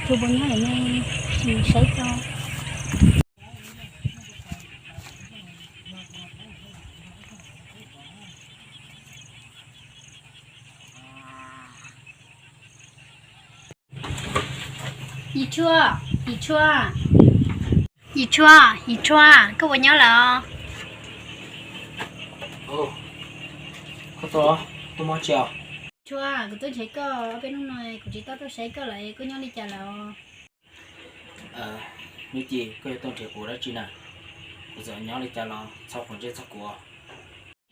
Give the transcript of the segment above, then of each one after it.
Tsuas puas nyob li ne, tsis saib tau. Yim Tshuaj, Yim Tshuaj, Yim Tshuaj, Yim Tshuaj, koj puas nyob lawm os? Koj tuaj, tuaj mob tsi os? Tshuaj, kuv tuaj nrhiav koj, ob peb hnub no kuv tsis tau tuaj saib koj lawm, koj nyob li cas lawm os? Nuj Ci, koj yuav tuaj nrhiav kuv dab tsi na? Kuv txawm nyob li cas los txhob quav ntsej txog kuv.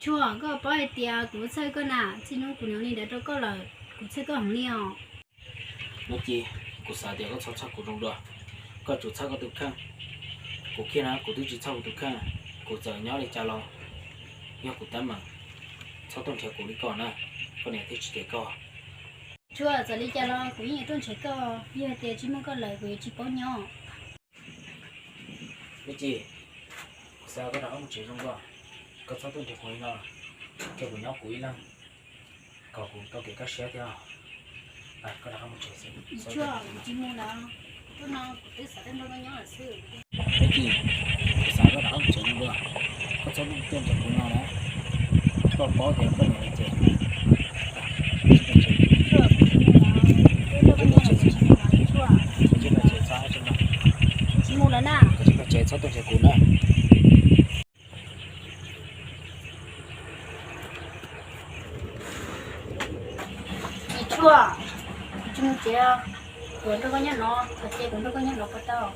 Tshuaj, koj paub hais tias kuv txhawj koj na, txij hnub kuv nyob li ntawd rau koj lawm, kuv txhawj koj heev li os. Nuj Ci, kuv xav tias koj txhob txhawj kuv zoo dua, koj tsum txhawj koj tus kheej. Kuv kiag na kuv twb tsis txhawj kuv tus kheej, kuv txawm nyob li cas los yog kuv teeb meem, txhob tuaj nrhiav kuv li ko na, koj niam thiaj tsis cem koj. Tshuaj, txawm li cas los kuv yeej yuav tuaj nrhiav koj, yog hais tias tsis muaj koj lawm kuv yuav tsis paub nyob. Nuj Ci, kuv xav koj rov qab mus tsev zoo dua, koj txhob tuaj nrhiav kuv li no, cia kuv nyob kuv ib leeg, kom kuv tau kev kaj siab thiab. Koj rov qab mus tsev xwb. Tshuaj, kuv tsis mus lawm, hnub no kuv twb xav tuaj nrog koj nyob lawm xwb. Nuj Ci, kuv xav koj rov qab mus tsev zoo dua, koj txhob tuaj nrhiav kuv no na, koj paub tias koj niam cem. Tshuaj, kuv tsis mus lawm, koj nrog koj nyob lawm kuv tsis mus lawm Tshuaj. Tsis mus lawm na. Koj tsis koj tsev txhob tuaj nrhiav kuv na. Yim Tshuaj, kuv tsis mus tsev, kuv nrog koj nyob no, thaum ces kuv nrog koj nyob no puas tau?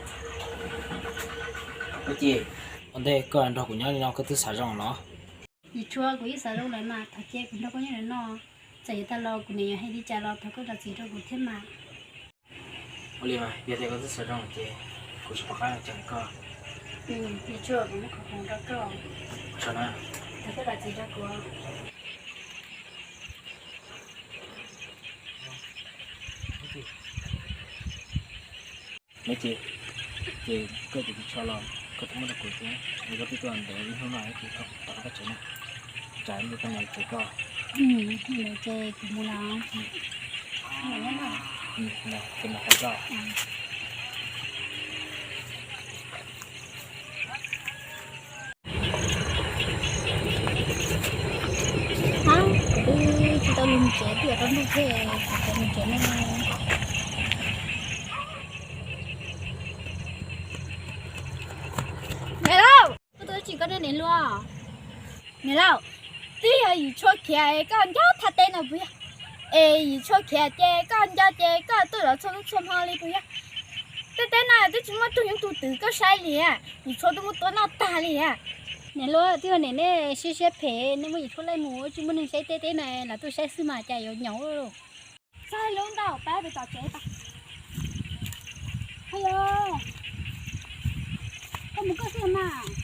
Nuj Ci, ua ntej koj nrog kuv nyob li no koj twb xav zoo los? Yim Tshuaj, kuv yeej xav zoo lawm mas, thaum ces kuv nrog koj nyob no, txawm yuav tag los kuv niam yuav hais li cas los thov koj zam txim rau kuv thiab mas. Ua li mas, yog tias koj twb xav zoo ces kuv tsis pom qab ceem koj. Yim Tshuaj, kuv muab khoom rau koj. Thov koj zam txim rau kuv. Nuj Ci, ces koj tus tsho los koj twb muab rau kuv thiab, es koj twb tuaj ntev ib hnub no ces koj rov qab tsev na, tsam ib pliag koj niam cem koj. Ces kuv mus lawm. Ces nws hais koj. Ab, kuv twb tsis tau los mus tsev, twb yuav tau ntuj thiab, kuv tsev mus tsev no. Niam Lauj, koj tuaj tsis koj niam luag. Niam Lauj, twb yog Yim Tshuaj khiav koj nco thaj teb no puas yog? Es Yim Tshuaj khiav ces koj nco ces koj tuaj zov txhua hnub txhua hmo li puas yog? Tej teb no twb tsis muaj tug nyuj tug twm koj saib li, Yim Tshuaj twb muab tua noj tag li. Niam Lauj, twb yog niam nej siab siab phem, nej muab Yim Tshuaj laij mus, tsis muaj neeg saib tej teb no los tuaj saib xwb mas cas yuav nyaum. Txog lub ntau pab pem tom tsev pas. Hais yog, koj mus koj xwb mas.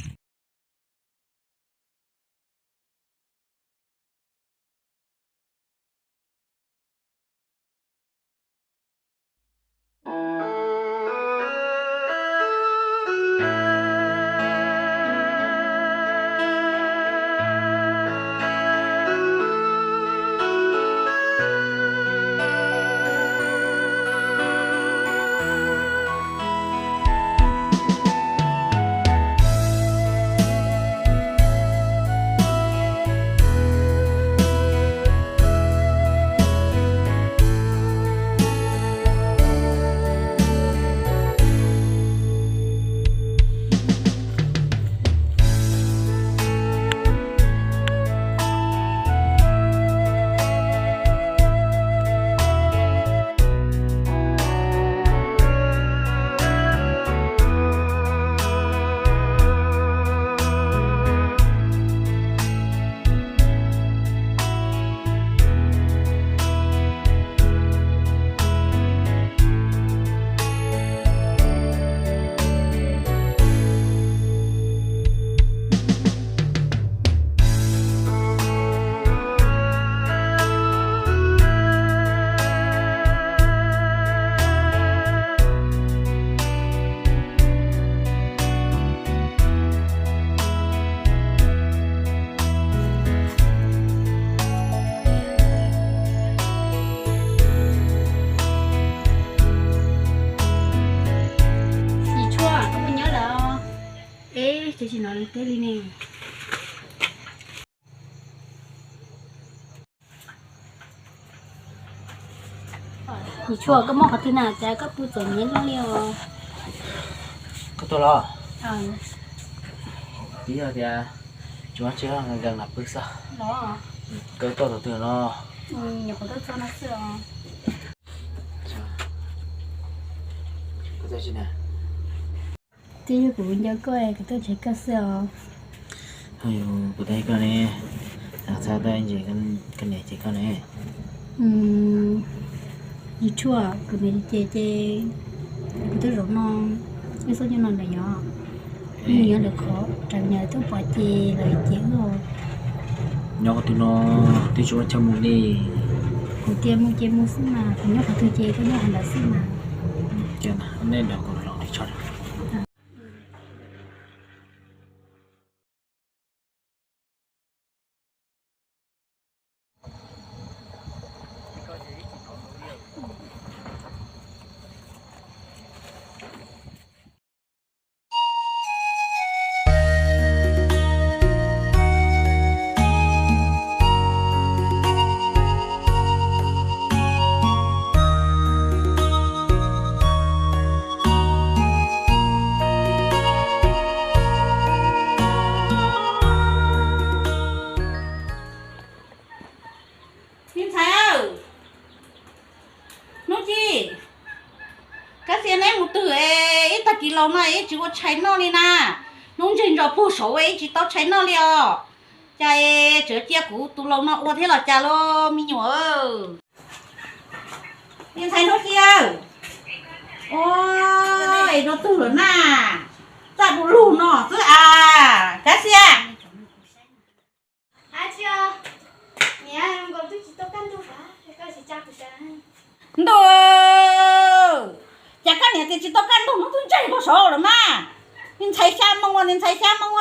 Tsis no li teb li ne. Yim Tshuaj, koj muab qhov twg na, cas koj pw txom nyem luaj li os? Koj tuaj los? Twb yog tias tsis muaj tsev nkees nkees los pw xwb. Koj tuaj thaum twg no? Twb yog kuv nco koj es kuv tuaj ntsib koj xwb os. Kuv tuaj ntsib koj ne, txhob tuaj ntsis koj niam ces koj ne. Yim Tshuaj, kuv niam ces, ces kuv twb zaum no, wb xub nyob no lawm yog, nyob lawm qhov ras nyas tuaj pom ces lawv ces wb nyob qhov twg no, twb tsis muaj chaw mus li. Kuv tias mus ces mus xwb mas, kuv nyob qhov twg ces koj nyob qhov ntawd xwb mas. Nej nrog kuv los tsis tshua. Me ntxhais, Hnub Ci, Kab Xia, neb mus twg es ib tag kis los no ib tsis ua tshais noj li na? Hnub ntseg ntsos puag saud ib tsis tau tshais noj li os. Cas es tseem cia kuv tus laus no ua thiab los cas los me nyuam? Me ntxhais Hnub Ci, ua es rau twg lawm na? Txaj du lug no xwb as. Kab Xia. Ntuj, cas koj niam tias tsis tau kaj ntug hnub twb ntseg puag saud lawm mas. Niag ntxhais xya moo, niag ntxhais xya moo,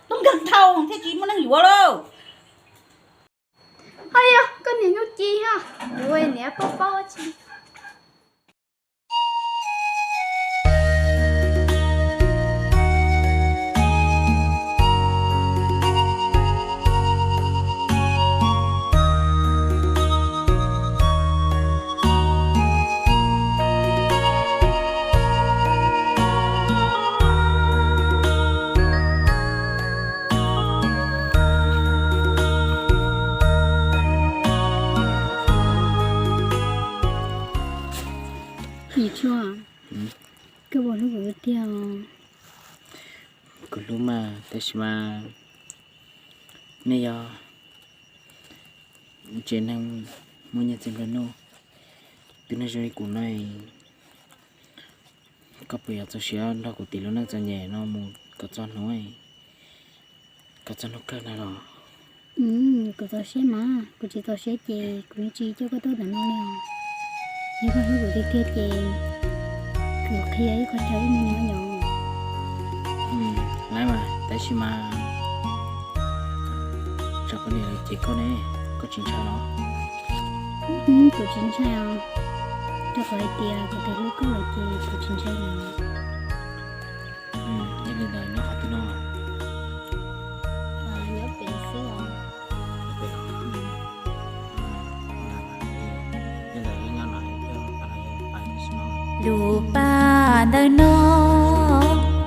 tub nkeeg dhau thiaj tsis muaj neeg yuav lauj. Ho yog koj niam Hnub Ci ho, ua niam paub paub tsi. Yim Tshuaj, koj puas hlub kuv tiag? Kuv hlub mas, tab sis mas nej yog tsev neeg muaj nyiaj txiag nplua nuj, twb neeg zoo li kuv no, koj puas yuav txaus siab nrog kuv tiv lub neej txom nyem no mus kom txog hnub, kom txog hnub kawg na los? Kuv txaus siab mas, kuv tsis txaus siab ces kuv yeej tsis coj koj tuaj ntawm no li os. Yog koj hlub kuv tiag tiag ces kuv qhia ib qho chaw wb mus nyob yom. Lawv mas, tab sis mas tsam poj niam lawv cem koj ne, koj tsis ntshai los? Kuv tsis ntshai os, rau qhov hais tias kuv twb hlub koj lawm ces kuv tsis ntshai lawm. Yog li ntawd nyob qhov twg no? Nyob pem xwb os. Lub paj ntawm no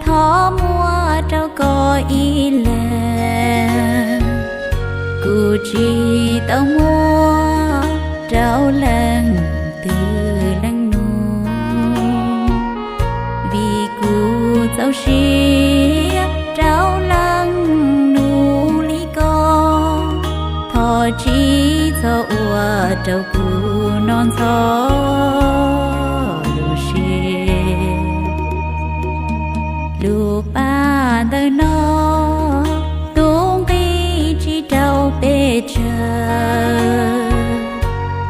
thov muab rau koj ib leeg, kuv tsis tau muab rau leej twg leej nus, vim kuv txaus siab rau leej nus li koj, thov tsis txhob ua rau kuv no ntxhov lub siab. Lub paj ntawm no tus nqi tsis rau pes tsawg,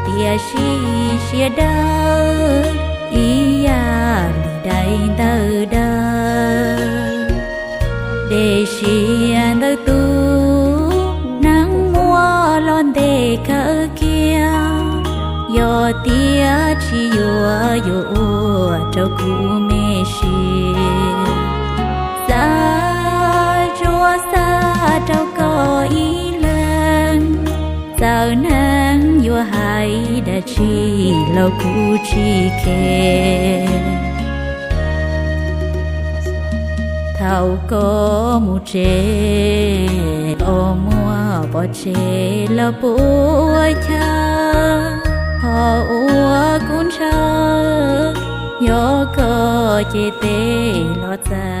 tiam sis siab dawb ib yam li daim ntawv dawb, dej siab ntawm tus neeg muaj los ntev kawg kiag, yog tias tsis yuav yuav ua rau kuv me siab. Xav Rau koj ib leeg, txawm neeg yuav hais dab tsi los kuv tsis khe. Thaum koj mus tsev, koj muab pov tseg los puas chawj, qhov uas kuv ntshaw, yog koj cev tes los txais.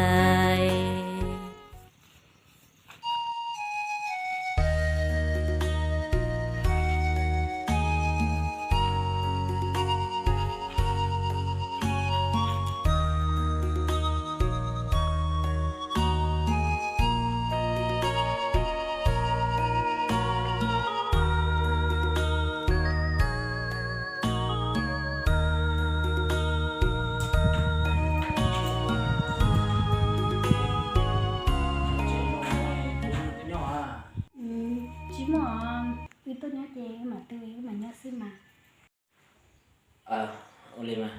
Tsis muaj, wb tuaj nyob ces wb mam tu, wb mam nyob xwb mas. Ua li mas,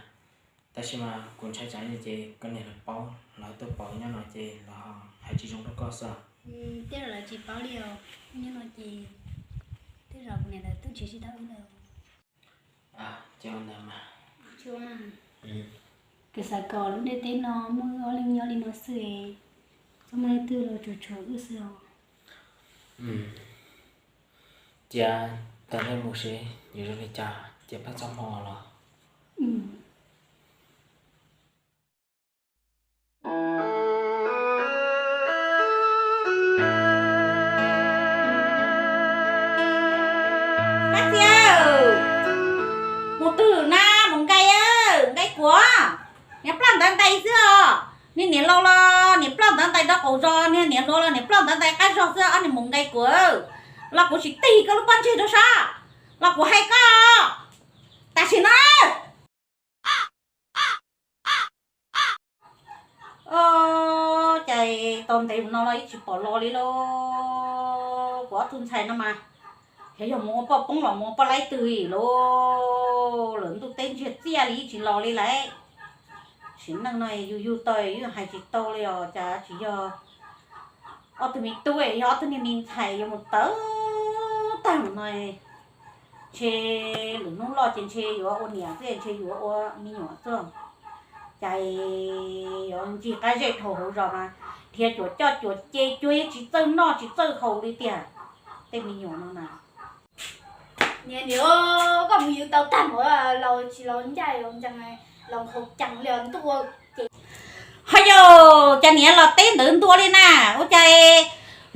tab sis mas kuv ntshai tsam ces koj niam lawv paub, lawv tuaj pom nyob no ces lawv hais tsis zoo rau koj xwb. Tej zaum lawv tsis paub li os, nyob no ces tej zaum kuv niam lawv twb nrhiav tsis tau wb lawm. Ces ua ntawd mas, kuv xav kom lub ntiaj teb no muaj wb ob leeg nyob li no xwb, txhob muaj leej twg los tsuas tshuav wb xwb os. Cia tag nrho mus seb yuav zoo li cas ces pab txhob hmo los. Kab Xia, mus twg na, mus nqaij, nqaij kuam, niam ploj ntawv ntais xwb os. Niag niam laus los niam ploj ntawv ntais rau qaum zos, niag niam hluas los niam ploj ntawv ntais qab zog xwb, ob niag mus nqaij kuam. Los kuv tsis tig koj lub pob ntseg rau sab, los kuv hais koj tam sim no. Cas tau ntev mus no los yeej tsis pom los li lauj. Kuv ob tug ntxhais no mas, xyov yog mus ua poj poob los mus ua poj laib twg lauj. Lawm ntuj teb ntsiag txiaj li yeej tsis los li lauj. Sim neej no yus yug tau yeej hais tsis tau li os, cas tsis yog ob tug me tub, yog ob tug niag me ntxhais yuav mus tawv tag no. Ntshe lwm hnub loj ces ntshe yuav ua niam xwb, ntshe yuav ua me nyuam xwb. Cas yuav ncig qab zej dhau hauv zos mas dhia cuam coj cuam ce cuag yeej tsis txawj noj tsis txawj haus li tiag. Tej me nyuam no na. Niam, niam, koj mus yug tau tag npaum, laus tsis laus ncaj los ntsees, laus nkhaus cees li os, ntuj ces. Ho yog cas niam los teb ntawd ntua li na, ua cas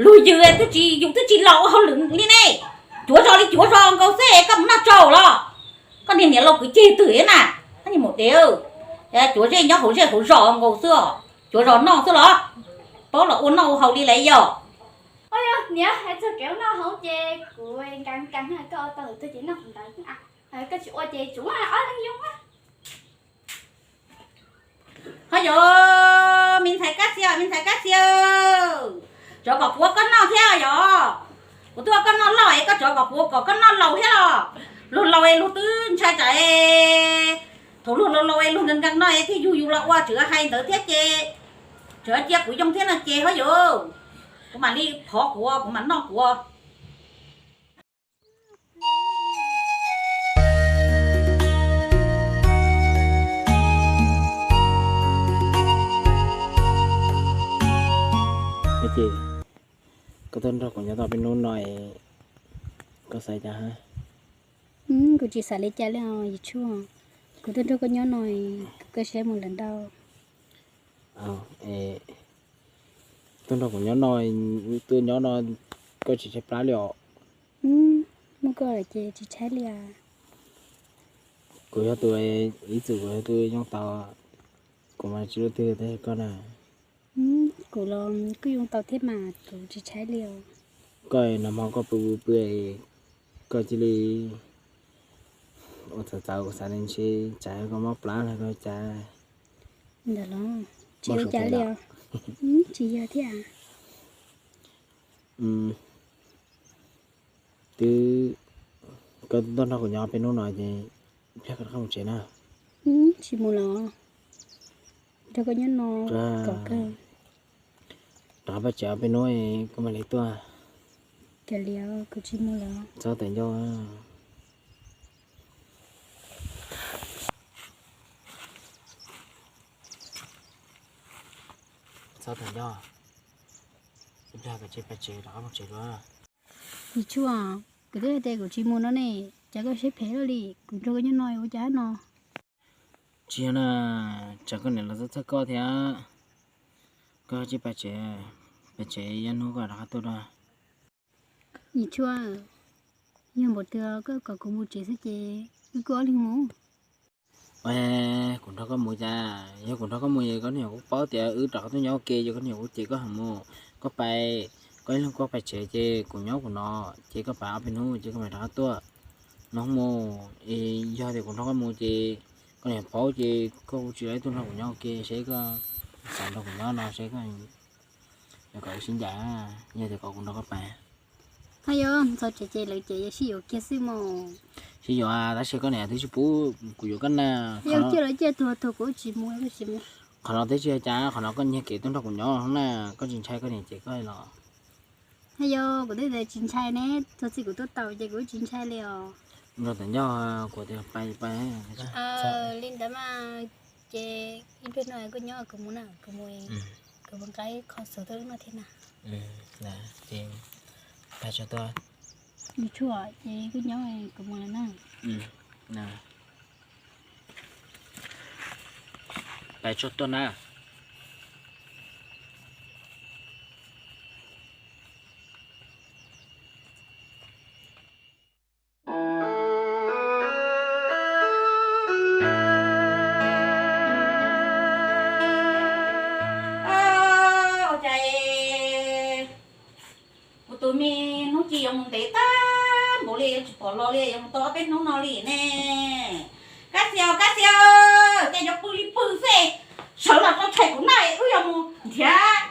luag yws twb tsis, yus twb tsis laus ua hauj lwm li ne. Cuav zos li cuav zos nkaus xwb koj mus noj tsau los. Koj niag niam laus kwv ceg twg na, koj niag maum dev, cuav zej nyob hauv zej hauv zos nkaus xwb os, cuav zos noj xwb los. Paub los ua noj ua haus li lawm yog. Niam, hais txog kev ua noj haus ces kuv nkees nkees, koj ua tau lawm twg ces noj ntawd, koj tsis ua ces tsum ob leeg yoo. Ho yog me ntxhais Kab Xia, me ntxhais Kab Xia, tsov kom kuv ua koj noj thiab yog. Kuv twb ua koj noj loj es koj tsov kom kuv ua kom koj noj laus thiab los. Luag laus es luag twb ntshai tsam, thaum luag laus laus es luag nkees nkees no es thiaj yug yus los ua, tseem hais ntawd thiab ces, tseem cia kuv yoo thiab no ces ho yog, kuv mam li phov kuv, kuv mam noj kuv. Ces koj tuaj nrog kuv nyob tau peb hnub no, koj xav cas? Kuv tsis xav li cas li os yawm tshuaj. Kuv tuaj nrog koj nyob no, koj saib mus lawm ntau. Tuaj nrog kuv nyob no, tuaj nyob no koj tsis tshaib plab li os? Muaj koj lawm ces tsis tshaib li as. Kuv yog tus, ib txwm kuv yog tus yoo tau, kuv mas tsis luaj twg tau koj na. Kuv los kuj yoo tau thiab mas kuv tsis tshaib li os. Koj nag hmo koj pw pw pw, koj cia li ua txawv txawv, kuv xav tias ntshe tsam koj mob plab los koj cas. Ntawm los tsis ua cas li os. Tsis yog thiab. Twb, koj tuaj nrog kuv nyob peb hnub no ces pliag koj rov qab mus tsev na. Tsis mus los, nrog koj nyob no kom kawg. Rov pais tsev ob peb hnub kuv mam li tuaj. Txhob tawm ncauj. Txhob tawm ncauj. Ib pliag koj tsis pais tsev rov qab mus tsev dua. Yis Tshuaj, kuv twb hais tias kuv tsis mus no ne, cas koj siab phem luaj li, kuv nrog koj nyob no ua cas no? Tsis yog na, tsam koj niam los txhawj txhawj koj thiab. Koj tsis pais tsev, pais tsev ib hnub koj rov qab tuaj dua. Yis Tshuaj, yog npaum twg koj kom kuv mus tsev xwb ces wb kuj ob leeg mus. Kuv nrog koj mus cas, yog kuv nrog koj mus es koj niam kuj paub tias wb rov qab tuaj nyob ua ke, ces koj niam kuj cem koj heev mus. Koj pais, koj ib leeg koj pais tsev ces kuv nyob kuv no, ces koj pais ob peb hnub ces koj mam rov qab tuaj no mus. Es yog tias kuv nrog koj mus ces koj niam paub ces koj kuj tsis tau tuaj nrog kuv nyob ua ke, seb koj xav nrog kuv nyob no seb koj yuav kom wb sib ncaim, yog tias kom kuv nrog koj pais. Haj yog ntxhov tsev ces lawv ces yuav sib yuav kiag xwb mog. Sib yuav tab sis koj niam twb tsis pub kuv yuav koj na. Yog kiag lawv ciaj tuag tuag kuv tsis mus, kuv tsis mus. Qhov no twb tsis yog cas, qhov no koj nyiag kev tuaj nrog kuv nyob na, koj tsis ntshai koj niam cem koj los? Haj yog kuv twb tias tsis ntshai ne, txog txij kuv tuaj tau ces kuv tsis ntshai li os. Nrog tawm ncauj kuv tias pais pais. Li ntawd mas ces ib pliag no koj nyob kuv mus na, kuv mus, kuv mus nqa ib qho xauv tuaj wb noj thiab na. Ces pais tso tuaj. Yis Tshuaj, ces koj nyob kuv mus lawm na. Pais tso tuaj na. Ua cas kuv tus me Hnub Ci yuav mus ntev tag npaum li yuav tsis pom los li, yuav mus tau ob peb hnub no li ne. Kab Xia, Kab Xia, cas yuav pw li pw xwb, sawv los tso tshais kuv na, wb yuav mus nrhiav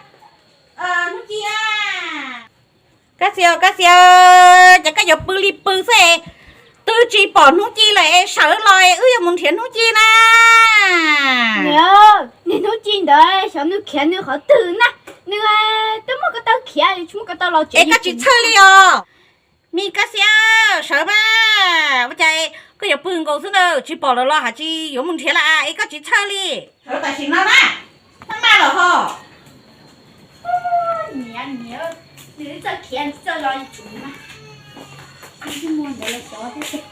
Hnub Ci na. Kab Xia, Kab Xia, cas koj yuav pw li pw xwb, twb tsis pom Hnub Ci lawm es sawv los es wb yuav mus nrhiav Hnub Ci na. Niam, niag Hnub Ci ntawd xyov nws khiav nws qhov twg na, nws twb muab ko taw khiav, tsis muab ko taw los tsev. Es koj tsis txhawj li os? Me Kab Xia, sawv mas, ua cas koj yuav pw nkaus xwb na, tsis pom lawm los hais tsis yuav mus nrhiav lawm es koj tsis txhawj li? Sawv tam sim no na, txhob maj lawm ho. Niam, niam, nws txawj khiav txawj los li tsum na. Muag ntawd los xyov thiab.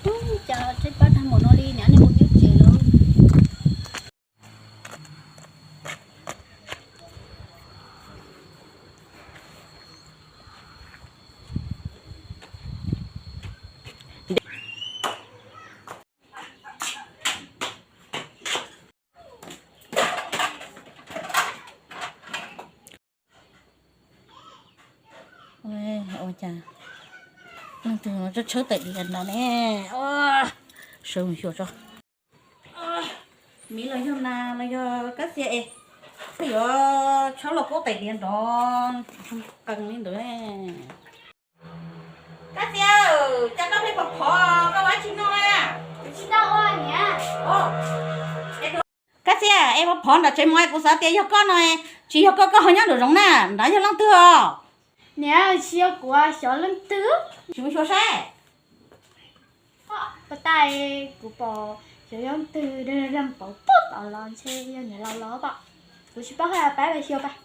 Ub, cas tshaib plab tag npaum no li, niam, nej puas nyob tsev lawm? Ua cas leej twg tshawb tawm diav nrad ne? Sawv mus xyuas tso. Miv los yog nas los yog Kab Xia es, koj yuav tshawb los kaub tais diav nrov qees li ntawd. Kab Xia, cas koj pheej phov phov, koj ua dab tsi no? Tsis tau ua niam. Kab Xia, es phov phov nram tsev mus, kuv xav tias yog koj no, tsis yog koj, koj ho nyob nraum zoov na, nrad yog leej twg os? Niam, tsis yog kuv, xyov leej twg. Tsis mus xyuas saib. Pab tais, kuv pom xyov yog leej twg dag dag pauv pog tom los ntshe yog niam laus los pom. Kuv tsis paub, pab pab xyuas pab.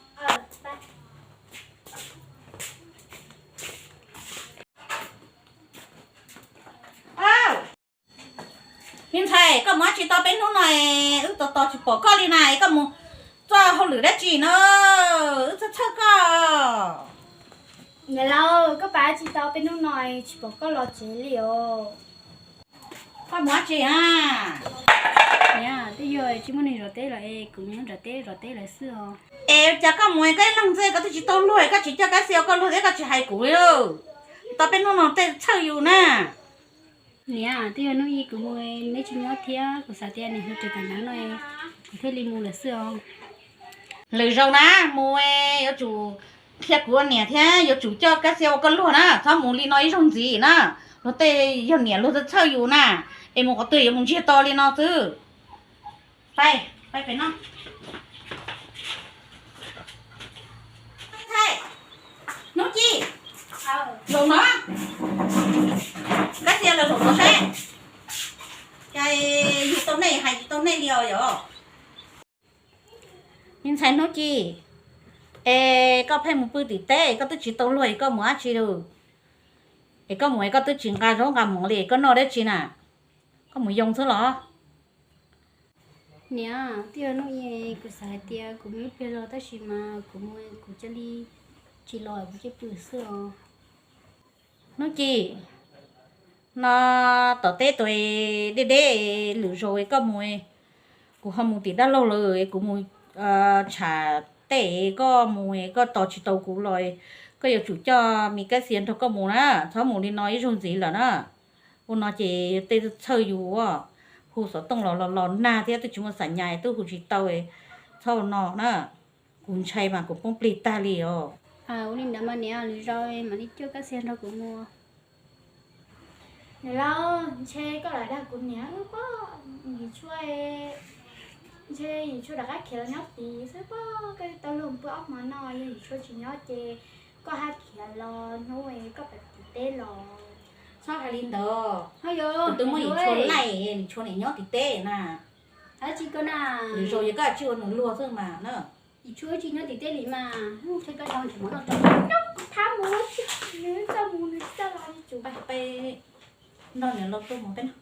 Me ntxhais, koj mus dab tsi tau peb hnub no, wb tos tos tsis pom koj li na, koj mus txoj hauj lwm dab tsi no, wb txhawj txhawj koj. Niam laus, koj pab dab tsi tau peb hnub no tsis pom koj los tsev li os? Koj mus dab tsi a? Niam, twb yog tsis muaj neeg zov teb lawm es kuv mus nram teb zov teb lawm xwb os. Es cas koj mus koj ib leeg xwb, koj twb tsis tau luag, koj tsis coj Kab Xia ua koj luag thiab koj tsis hais kuv li. Tau peb hnub no tej txhawj yus na. Niam, twb yog hnub ib kuv mus neb tsis nyob thiab, kuv xav tias nws hu tsev tam hnub no, kuv thiaj li mus lawm xwb os. Lwm zaus na, mus yuav tsum Qhia kuv ua niam thiab yuav tsum coj Kab Xia ua koj luag na, txhob mus li no ib zaug ntxiv na. Luag tej yog niam luag txhawj txhawj yus na, es mus qhov twg yuav mus ntsiag to li no xwb. Pais, pais pem no. Hnub Ci, zaum no, Kab Xia los zaum no saib, cas yug tau nej hais tsis tau nej li os yom. Me ntxhais Hnub Ci, es koj pheej mus pw tim teb, koj twb tsis tau luag es koj mus dab tsi lawm? Es koj mus es koj twb tsis nqa zaub nqa mov li, koj noj dab tsi na? Koj mus yoo xwb los? Niam, twb yog hnub i kuv xav hais tias kuv mus ib pliag los tab sis mas kuv mus kuv cia li tsis los kuv cia li pw xwb os. Hnub Ci, no tom teb tau deb deb, lwm zaus koj mus, kuv ho mus tim dab laug lawm, kuv mus tsham tej, koj mus koj tos tsis tau kuv los, koj yuav tsum coj me Kab Xia nrog koj mus na, txhob mus li no ib zaug ntxiv lawm na. Ua no ces tej txhawj yus, hu xov tooj los los los nag thiab twb tsis muaj xam nyas twb hu tsis tau, txhob ua no na. Kuv ntshai mas kuv poob plig tag li os. Ua li ntawd mas niam, lwm zaus mam li coj Kab Xia nrog kuv mus. Niam laus, ntshe koj lam dag kuv niam wb pob, yim tshuaj, ntshe yim tshuaj rov qab khiav los nyob tid xwb pob, koj tau luag pw ob hmo no, yog yim tshuaj tsis nyob ces koj haj khiav los hnub koj pais tim teb los. Txhob hais li ntawd, kuv twb muab yim tshuaj laij, yim tshuaj niam nyob tim teb na. Lwm zaus yog koj tsis ua nws luag xwb mas na. Yim tshuaj tsis nyob tim teb li mas, ntshe koj zoo tsis mus noj tso. Thab mus, nws txaj mus nws txaj los li tsum. Pais, nrog niam laus tuaj mus peb no.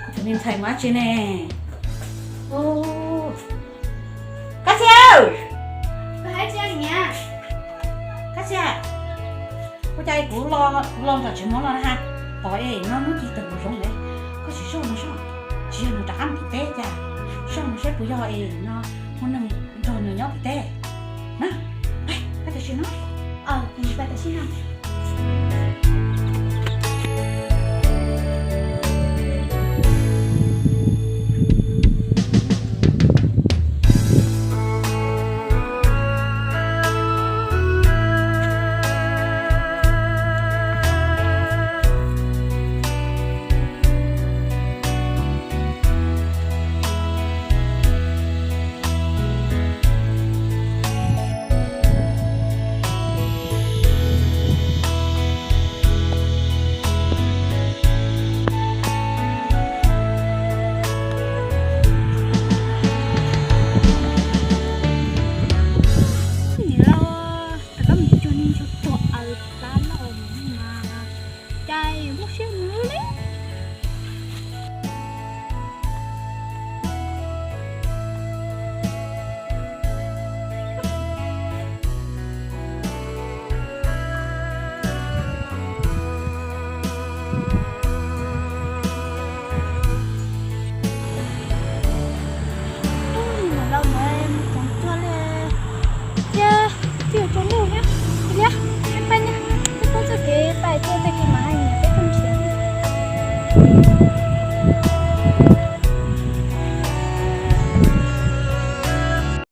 Kuv tus me ntxhais mas tsis ne. Kab Xia, Kab Xia, ua cas kuv los nram tsev mov los na ha, pom es no hnub ci tawm nkaus zoov lawm. Koj sim soj mus soj, tsis yog nws rov qab mus tim teb cas, soj mus saib puas yog es no muaj neeg nrog nws nyob tim teb na. Pais, pais tam sim no. Niam laus, rov qab mus cuag neeg tsuag tuag aws plab loj mas, cas muaj siab mus li. Niam laus mas mus txog tuag li thiab.